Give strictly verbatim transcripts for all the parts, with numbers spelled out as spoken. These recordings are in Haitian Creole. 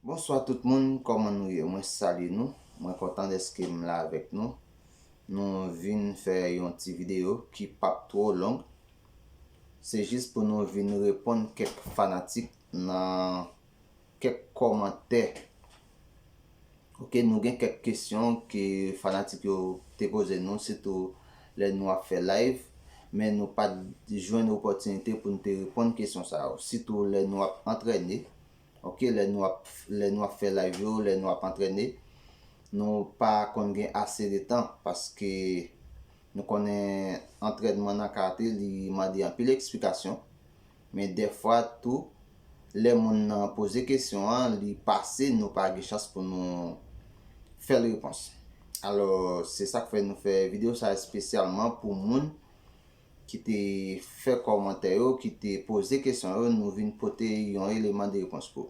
Bonswa tout moun, kòman nou ye? Mwen salye nou. Mwen kontan dèske m la avèk nou. Nou vin fè yon ti videyo ki p ap twò long. Se jis pou nou vin reponn kèk fanatik nan kèk kòmantè. Oke, nou gen kèk kesyon ke fanatik yo te poze nou, sitou lè nou ap fè live, men nou pa t jwenn opòtinite pou n te reponn kesyon sa yo, sitou lè nou ap antrène. Oke, lè nou ap, lè nou ap fè live yo, lè nou ap antrène, nou pa konn gen ase de tan paske nou konnen antrènman nan karate li mande anpil eksplikasyon. Men dèfwa tou, lè moun nan poze kesyon an, li pase, nou pa gen chans pou nou fè l repons. Alò, se sa k fè nou fè videyo sa espesyalman pou moun ki te fè kòmantè yo, ki te poze kesyon yo, nou vin pote yon eleman de repons pou.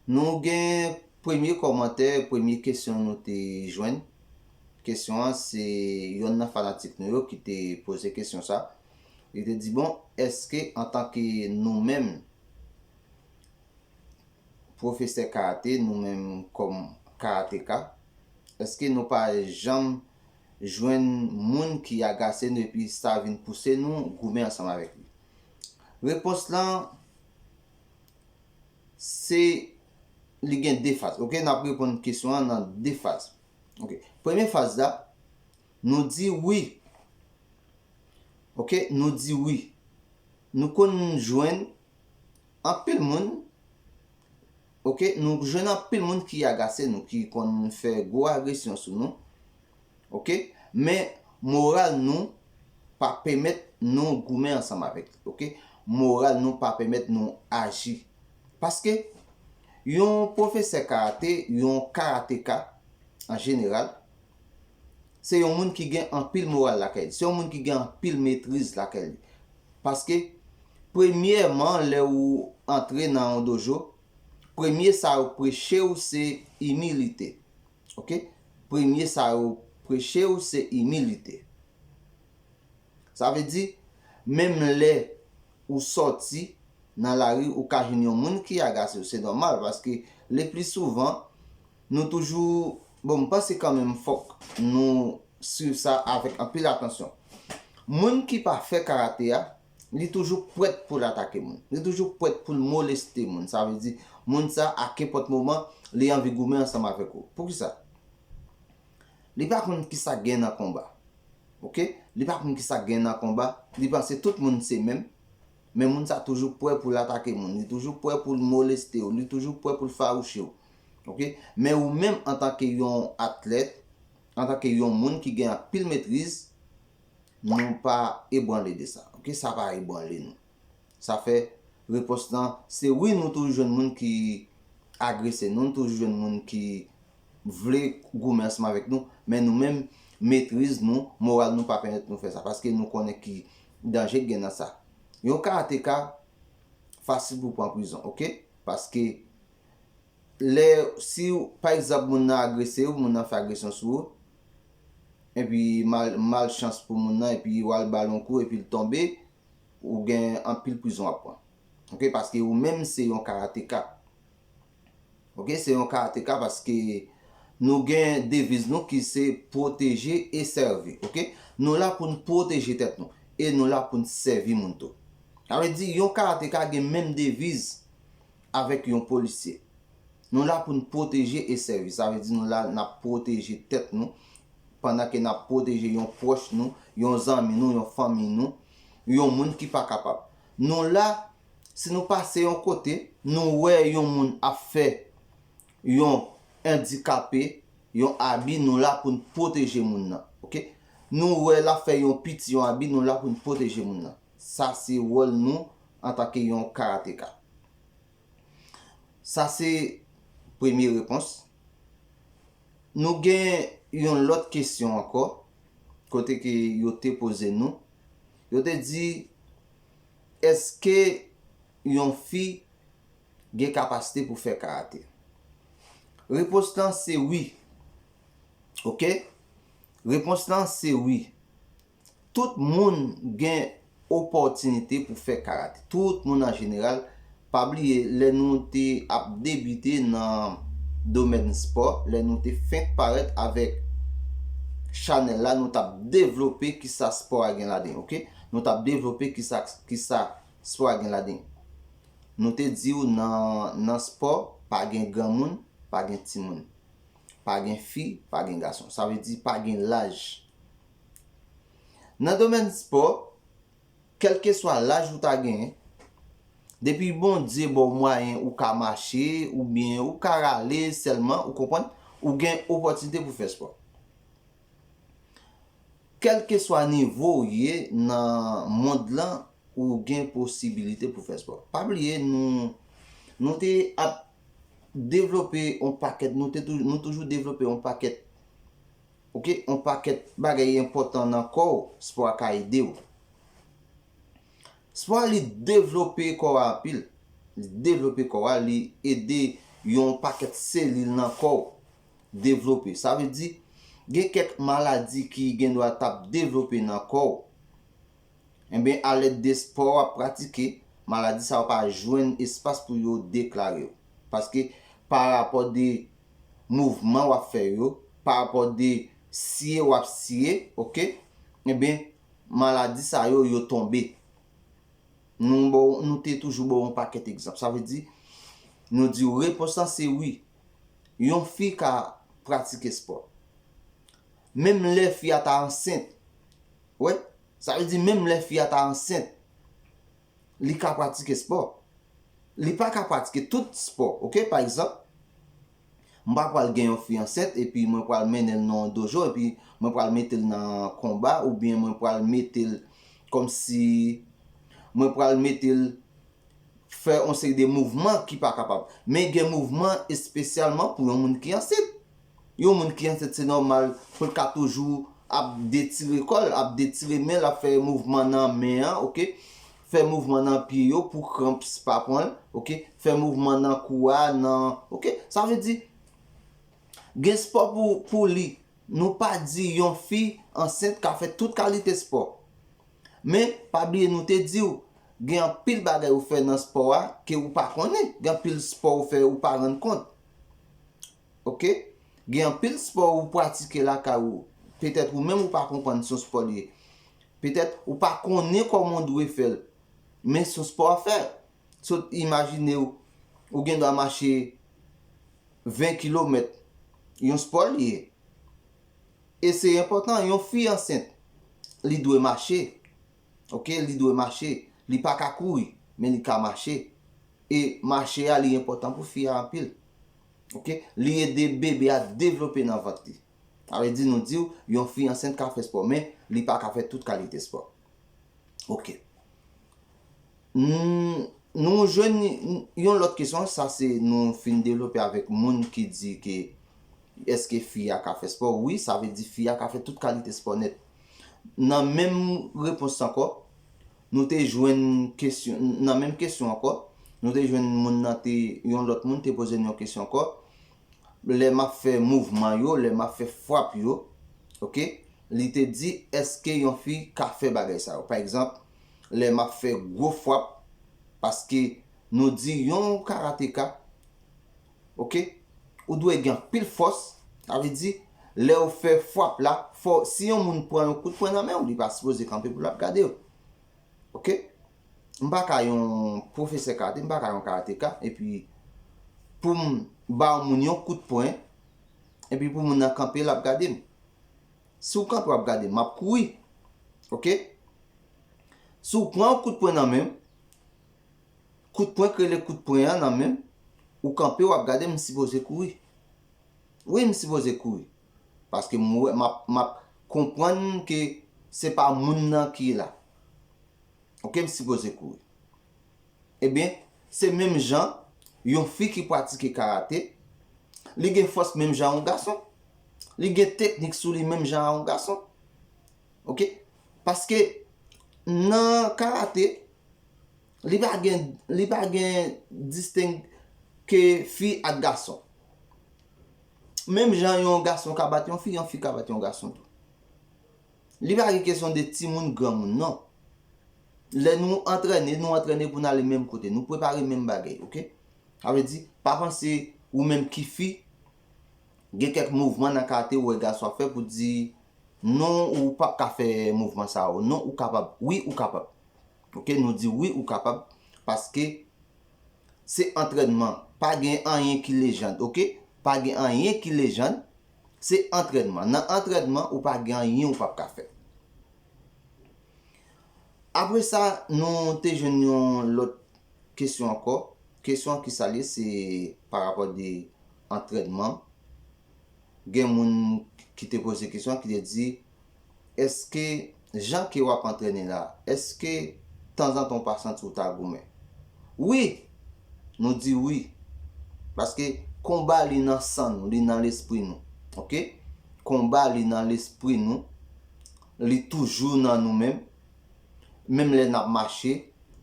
Nou gen premye kòmantè, premye kesyon nou te jwenn. Kesyon an se yonn nan fanatik nou yo ki te poze kesyon sa. Li te di, bon, èske antanke nou menm, pwofesè karate, nou menm kòm karateka, èske nou pa janm jwenn moun ki agase nou epi sa vin pouse nou goumen ansanm avèk li? Repons lan, se, li gen de faz. Oke, n ap reponn kesyon an nan de faz. Oke, premye faz la, nou di wi. Oke, nou di wi. Nou konn jwenn anpil moun. Oke, nou jwenn anpil moun ki agase nou, ki konn fè gwo agresyon sou nou. Oke, men moral nou pa pèmèt nou goumen ansanm avèk li. Oke, moral nou pa pèmèt nou aji. Paske yon pwofesè karate, yon karateka an jeneral, se yon moun ki gen anpil moral lakay li, se yon moun ki gen anpil metriz lakay li. Paske, premyèman, lè ou antre nan yon dojo, premye sa yo preche w se imilite. Oke? Premye sa yo preche w se imilite. Sa vle di, menm lè ou sòti nan lari, ou ka jwenn yon moun ki agase w, se nòmal, paske le pli souvan, nou toujou, bon, m panse kanmenm fòk nou swiv sa avèk anpil atansyon. Moun ki pa fè karate a, li toujou prèt pou l atake moun. Li toujou prèt pou l moleste moun. Sa vle di, moun sa, a kenpòt moman, li anvi goumen ansanm avèk ou. Poukisa? Li pa konn kisa gen nan konba. Oke? Li pa konn kisa gen nan konba. Li panse tout moun se menm. Men moun sa toujou prè pou l atake moun. Li toujou prè pou l moleste w. Li toujou prè pou l fawouche w. Oke? Men ou menm, antanke yon atlèt, antanke yon moun ki gen anpil metriz, nou pa ebranle de sa. Oke? Sa pa ebranle nou. Sa fè repons lan, se wi, nou toujou jwenn moun ki agrese nou, nou toujou jwenn moun ki vle goumen ansanm avèk nou, men nou menm, metriz nou, moral nou pa pèmèt nou fè sa, paske nou konnen ki danje k gen nan sa. Yon karateka, fasil pou pran prizon, oke? Paske lè, si, pa egzanp, moun nan agrese w, moun nan fè agresyon sou ou, epi mal, malchans pou moun nan, epi w al ba l yon kou, epi l tonbe, ou gen anpil prizon w ap pran. Oke, paske ou menm se yon karateka. Oke, se yon karateka paske nou gen deviz nou ki se pwoteje e sèvi. Oke, nou la pou n pwoteje tèt nou e nou la pou n sèvi moun tou. Sa vle di, yon karateka gen menm deviz avèk yon polisye. Nou la pou n pwoteje e sèvi. Sa vle di nou la, n ap pwoteje tèt nou, pandan ke n ap pwoteje yon pwòch nou, yon zanmi nou, yon fanmi nou, yon moun ki pa kapab. Nou la, si nou pase yon kote, nou wè yon moun ap fè yon andikape yon abi, nou la pou n pwoteje moun nan. Oke? Nou wè l ap fè yon piti yon abi, nou la pou n pwoteje moun nan. Sa se wòl nou antanke yon karateka. Sa se premye repons. Nou gen yon lòt kesyon ankò, kote ke yo te poze nou. Yo te di, èske yon fi gen kapasite pou fè karate? Repons lan se wi. Oke? Repons lan se wi. Tout moun gen opòtinite pou fè karate. Tout moun an jeneral Pa bliye, lè nou te ap debite nan domèn spò, lè nou te fenk parèt avèk chanèl la, nou t ap devlope kisa spò a gen ladan, oke? Nou t ap devlope kisa, kisa spò a gen ladan. Nou te di w nan, nan spò, pa gen granmoun, pa gen timoun, pa gen fi, pa gen gason. Sa vle di pa gen laj. Nan domèn spò, kèlkeswa laj ou ta genyen, depi Bondye ba w mwayen ou ka mache, oubyen ou ka rale sèlman, ou konprann, ou gen opòtinite pou fè spò. Kèlkeswa nivo w ye nan mond lan, ou gen posibilite pou fè spò. Pa bliye, nou, nou te ap devlope yon pakèt, nou te tou-, nou toujou devlope yon pakèt, oke, yon pakèt bagay enpòtan nan kò w, spò a ka ede w. Spò a li devlope kò a anpil. Li devlope kò a, li ede yon pakèt selil nan kò w devlope. Sa vle di, gen kèk maladi ki gen dwa t ap devlope nan kò w. Enben, alèd de spò w ap pratike, maladi sa yo pa jwenn espas pou yo deklare yo. Paske, pa rapò de mouvman w ap fè yo, pa rapò de siye w ap siye, oke? Enben, maladi sa yo, yo tonbe. Nou ba w, nou te toujou ba w yon pakèt egzanp. Sa vle di, nou di w repons lan se wi. Yon fi ka pratike spò. Menm lè fi a ta ansent. Wè? Sa vle di menm lè fi a ta ansent, li ka pratike spò. Li pa ka pratike tout spò, oke? Pa egzanp, m pa pral gen yon fi ansent epi mwen pral mennen l nan yon dojo epi mwen pral mete l nan konba oubyen mwen pral mete l kòmsi mwen pral mete l fè yon seri de mouvman ki pa kapab. Men gen mouvman espesyalman pou yon moun ki ansent. Yon moun ki ansent, se nòmal pou l ka toujou ap detire kò l, ap detire men l, ap fè mouvman nan men an, oke? Fè mouvman nan pye yo pou kranps pa pran l, oke? Fè mouvman nan kou a, nan, oke? Sa vle di, gen spò pou, pou li. Nou pa di yon fi ansent ka fè tout kalite spò. Men, pa bliye nou te di w, gen anpil bagay ou fè nan spò a ke ou pa konnen. Gen anpil spò ou fè ou pa rann kont. Oke? Gen anpil spò ou pratike lakay ou. Petèt ou menm ou pa konprann se yon spò li ye. Petèt ou pa konnen kòman w dwe fè l. Men se yon spò w ap fè. Sot imajine w, ou gen dwa mache ven kilomèt. Yon spò li ye. E se enpòtan, yon fi ansent, li dwe mache. Oke, li dwe mache. Li pa ka kouri, men li ka mache. E mache a, li enpòtan pou fi a anpil. Oke, li ede bebe a devlope nan vant li. Sa vle di, nou di w, yon fi ansent ka fè spò, men li pa ka fè tout kalite spò. Oke. Hmm, nou jwenn yon lòt kesyon, sa se nou fin devlope avèk moun ki di ke èske fi a ka fè spò? Wi, sa vle di fi a ka fè tout kalite spò nèt. Nan menm repons ankò, nou te jwenn kesyon, nan menm kesyon ankò, nou te jwenn moun nan te, yon lòt moun te poze n yon kesyon ankò. Lè m ap fè mouvman yo, lè m ap fè frap yo, oke, li te di, èske yon fi ka fè bagay sa yo? Pa egzanp, lè m ap fè gwo frap, paske nou di yon karateka, oke, ou dwe gen anpil fòs, sa vle di, lè w fè frap la, fò, si yon moun pran yon kout pwen nan men w, li pa sipoze kanpe pou l ap gade w. Oke? M pa ka yon pwofesè karate, m pa ka yon karateka, epi pou m ba yon moun yon kout pwen, epi pou moun nan kanpe, l ap gade m. Si w kanpe, w ap gade m, m ap kouri. Oke? Si w pran yon kout pwen nan men m, kout pwen k rele kout pwen an nan men m, ou kanpe, w ap gade m, m sipoze kouri. Wi, m sipoze kouri. Paske m wè, m ap, m ap konprann ke se pa moun nan ki la. Oke, m sipoze kouri. Ebyen, se menm jan, yon fi ki pratike karate, li gen fòs menm jan yon gason. Li gen teknik sou li menm jan yon gason. Oke? Paske nan karate, li pa gen, li pa gen disteng ke fi ak gason. Menm jan yon gason ka bat yon fi, yon fi ka bat yon gason tou. Li pa gen kesyon de timoun, granmoun, non. Lè nou antrène, nou antrène pou n ale menm kote. Nou prepare menm bagay, oke? Sa vle di, pa panse ou menm ki fi, gen kèk mouvman nan karate ou wè gason ap fè pou di, non, ou p ap ka fè mouvman sa yo. Non, ou kapab. Wi, ou kapab. Oke, nou di wi, ou kapab. Paske se antrènman. Pa gen anyen ki lejann, oke? Pa gen anyen ki lejann. Se antrènman. Nan antrènman, ou pa gen anyen ou p ap ka fè. Apre sa, nou te jwenn yon lòt kesyon ankò. Kesyon an ki sa l ye, se pa rapò de antrènman. Gen moun ki te poze kesyon an ki te di, èske jan ke w ap antrène la, èske tanzantan w pa santi w ta goumen? Wi, nou di wi. Paske konba li nan san nou, li nan lespri nou. Oke? Konba li nan lespri nou, li toujou nan nou menm. Menm lè n ap mache,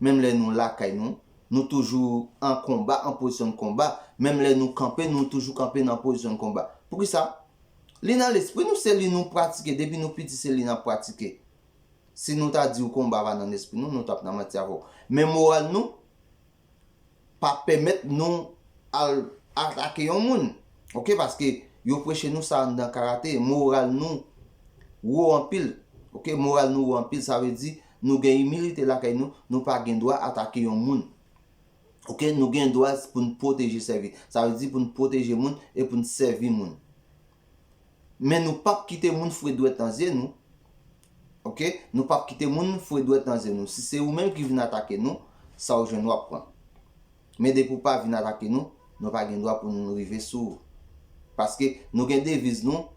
menm lè nou lakay nou, nou toujou an konba, an pozisyon de konba. Menm lè nou kanpe, nou toujou kanpe nan pozisyon de konba. Poukisa? Li nan lespri nou, se li nou pratike. Depi nou piti, se li n ap pratike. Si nou ta di w konba pa nan lespri nou, nou t ap nan manti avè w. Men moral nou pa pèmèt nou al atake yon moun. Oke, paske yo preche nou sa anndan karate, moral nou wo anpil. Oke, moral nou wo anpil, sa vle di nou gen imilite lakay nou, nou pa gen dwa atake yon moun. Oke, nou gen dwa pou n pwoteje sèvi. Sa vle di pou n pwoteje moun e pou n sèvi moun. Men nou p ap kite moun fre dwèt nan zye nou. Oke? Nou p ap kite moun fre dwèt nan zye nou. Si se ou menm ki vin atake nou, sa w jwenn w ap pran. Men depi w pa vin atake nou, nou pa gen dwa pou nou rive sou ou. Paske nou gen deviz nou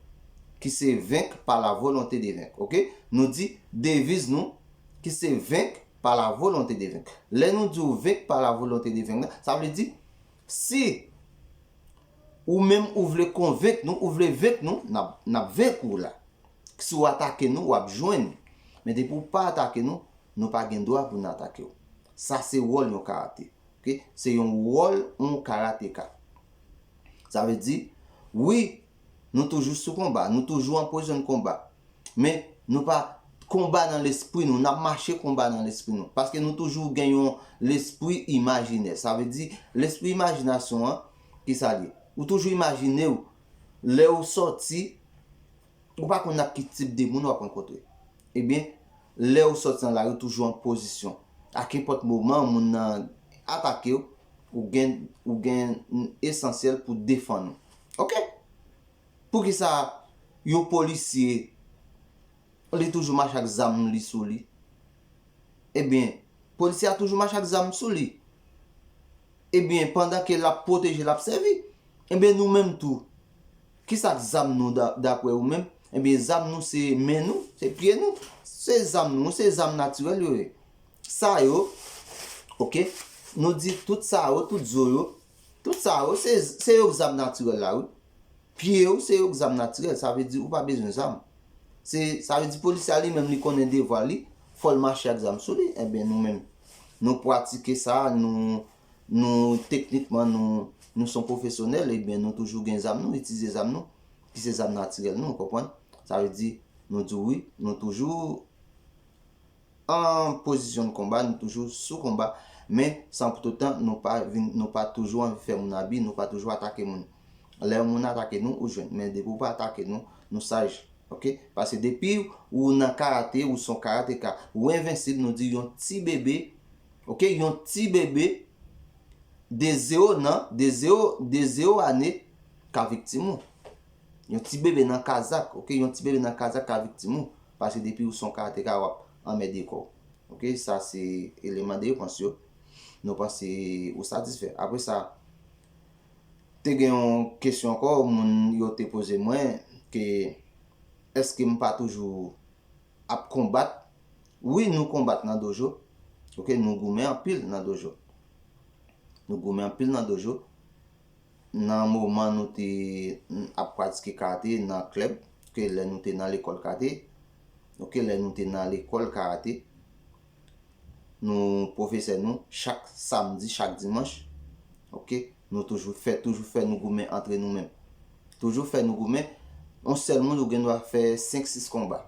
ki se vaincre par la volonté de vaincre. Oke? Nou di deviz nou ki se vaincre par la volonté de vaincre. Lè nou di w vaincre par la volonté de vaincre, sa vle di si ou menm ou vle konvenk nou, ou vle venk nou, n ap, n ap venk ou la. Si w atake nou, w ap jwenn. Men depi w pa atake nou, nou pa gen dwa pou n atake w. Sa se wòl yon karate. Oke? Se yon wòl yon karateka. Sa vle di, wi, nou toujou sou konba, nou toujou an pozisyon de konba. Men nou pa konba nan lespri nou, n ap mache konba nan lespri nou. Paske nou toujou gen yon lespri imajinè. Sa vle di, lespri imajinasyon an, ki sa l ye? Ou toujou imajine w, lè w sòti, ou pa konn ak ki tip de moun w ap rankontre. Ebyen, lè w sòti nan lari, ou toujou an pozisyon. A kenpòt moman, moun nan atake w, ou gen, ou gen esansyèl pou defann ou. Oke? Poukisa yon polisye, li toujou mache ak zam li sou li? Ebyen, polisye a toujou mache ak zam sou li. Ebyen, pandan ke l ap pwoteje, l ap sèvi. Ebyen, nou menm tou, kisa k zam nou da-, dapre ou menm? Ebyen, zam nou se men nou, se pye nou. Se zam nou, se zam natirèl yo ye. Sa yo, oke, nou di tout sa yo, tout zo yo, tout sa yo, se, se yo k zam natirèl la, wi. Pye w se yo k zam natirèl, sa vle di ou pa bezwen zam. Se, sa vle di polisye a li menm li konnen devwa li, fò l mache ak zam sou li. Ebyen nou menm, nou pratike sa, nou, nou teknikman, nou, nou se yon pwofesyonèl, ebyen nou toujou gen zam nou, itilize zam nou, ki se zam natirèl nou, w konprann? Sa vle di, nou di wi, nou toujou an pozisyon de konba, nou toujou sou konba, men san pou toutan, nou pa vin, nou pa toujou anvi fè moun abi, nou pa toujou atake moun. Lè yon moun atake nou, ou jwenn, men depi w pa atake nou, nou saj, oke? Paske depi ou nan karate, ou se yon karateka, ou envensib, nou di yon ti bebe, oke? Yon ti bebe de zewo nan, de zewo, de zewo ane ka viktim ou. Yon ti bebe nan kazak, oke? Yon ti bebe nan kazak ka viktim ou. Paske depi ou se yon karateka, w ap anmède kò w. Oke? Sa se eleman de repons yo. Nou panse ou satisfè. Apre sa, te gen yon kesyon ankò, moun yo te poze mwen, ke èske m pa toujou ap konbat? Wi, nou konbat nan dojo. Oke, nou goumen anpil nan dojo. Nou goumen anpil nan dojo. Nan moman nou te ap pratike karate nan klèb, ke lè nou te nan lekòl karate, oke, lè nou te nan lekòl karate, nou, pwofesè nou, chak samdi, chak dimanch, oke, nou toujou fè, toujou fè nou goumen antre nou menm. Toujou fè nou goumen. Yon sèl moun ou gen dwa fè senk, sis konba.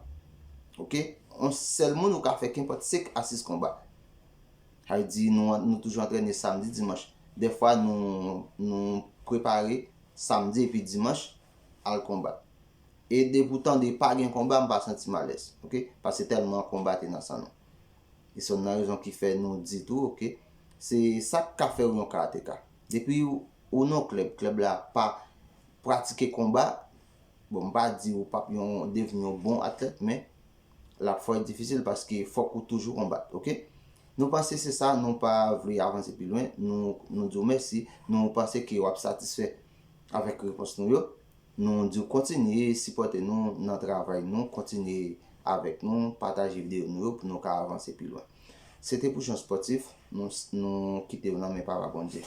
Oke? Yon sèl moun ou ka fè kenpòt senk a sis konba. Sa vle di nou, nou toujou antrene samdi, dimanch. Dèfwa nou, nou prepare samdi epi dimanch al konbat. E depi w tande pa gen konba, m pa santi m alèz, oke? Paske tèlman konba te nan san nou. E se youn nan rezon ki fè nou di tou, oke? Se sa k ka fè w yon karateka. Depi ou, ou nan klèb, klèb la pa pratike konba, bon, m pa di ou p ap yon, devni yon bon atlèt, men l ap fò difisil paske fòk ou toujou konbat, oke? Nou panse se sa, nou pa vle avanse pi lwen, nou, nou di w mèsi, nou panse ke w ap satisfè avèk repons nou yo. Nou di w kontinye sipòte nou nan travay nou, kontinye avèk nou, pataje videyo nou yo pou nou ka avanse pi lwen. Se te Pouchon Spòtif, nou, nou kite w nan men Papa Bondye.